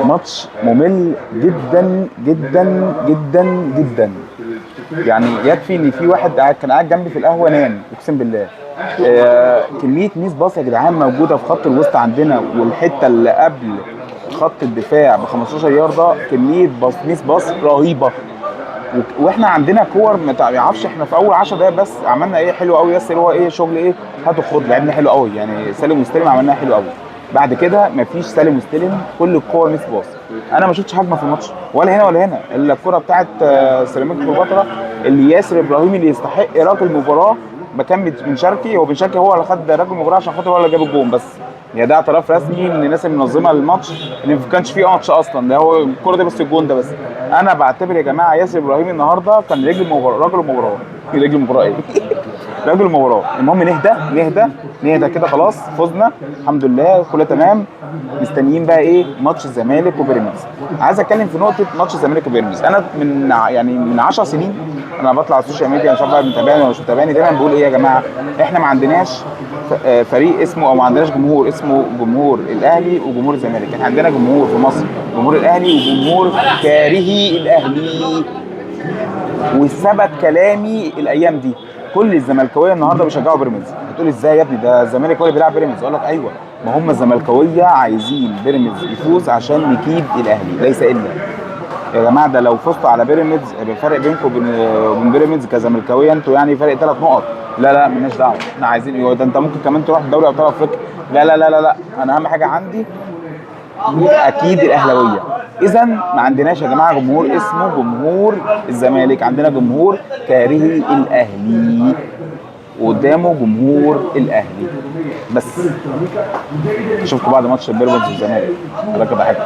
ماتش ممل جدا جدا جدا جدا. يعني يكفي ان في واحد كان قاعد جنبي في القهوة نام، اقسم بالله. كمية miss pass يا جدعان موجودة في خط الوسط عندنا، والحتة اللي قبل خط الدفاع ب 15 يارده كمية pass miss pass رهيبة. واحنا عندنا كور ما تعرفش، احنا في اول 10 دقايق بس عملنا ايه حلو قوي، بس اللي هو ايه شغل ايه هات وخد، لعبنا حلو قوي يعني، سلم واستلم عملناها حلو قوي. بعد كده مفيش سلم واستلم، كل الكور miss pass. انا ما شفتش هجمة في الماتش ولا هنا ولا هنا، الا الكره بتاعت سيراميكا كليوباترا اللي ياسر ابراهيم اللي يستحق رجل المباراة مكان بن شرقي. هو بن شرقي هو اللي خد رجل المباراة عشان خاطر هو اللي جاب الجون بس، يعني ده اعتراف رسمي من الناس المنظمة للماتش ان ما كانش فيه ماتش اصلا، ده هو الكره دي بس، الجون ده بس. انا بعتبر يا جماعة ياسر ابراهيم النهارده كان رجل المباراة، رجل المباراة، رجل المباراة ايه؟ رجل المباراة. المهم نهدى نهدى نهدى كده، خلاص فزنا الحمد لله كله تمام. مستنيين بقى ايه ماتش الزمالك وبيراميدز. عايز اتكلم في نقطة ماتش الزمالك وبيراميدز. انا من يعني من 10 سنين انا بطلع على ال social media، مش عارف بقى متابعني ولا مش متابعني، دايما بقول ايه يا جماعة، احنا ما عندناش فريق اسمه، او ما عندناش جمهور اسمه جمهور الاهلي وجمهور الزمالك. احنا عندنا جمهور في مصر، جمهور الاهلي وجمهور كارهي الاهلي. وثبت كلامي الايام دي، كل الزملكاويه النهارده بيشجعوا بيراميدز. هتقول ازاي يا ابني ده الزمالك هو اللي بيلعب بيراميدز؟ اقول لك ايوه، ما هم الزملكاويه عايزين بيراميدز يفوز عشان نكيد الاهلي ليس الا. يا جماعة ده لو فزتوا على بيراميدز يبقى الفرق بينكم وبين بيراميدز كزملكاويه انتوا يعني فرق 3 نقط. لا لا مالناش دعوه، احنا عايزين ده انت ممكن كمان تروح دوري ابطال افريقيا. لا لا لا لا لا، انا اهم حاجة عندي اكيد الاهلاوية. اذا ما عندناش يا جماعة جمهور اسمه جمهور الزمالك، عندنا جمهور كارهي الاهلي وقدامه جمهور الاهلي بس. اشوفكم بعد ماتش بيراميدز والزمالك. على كده حاجة.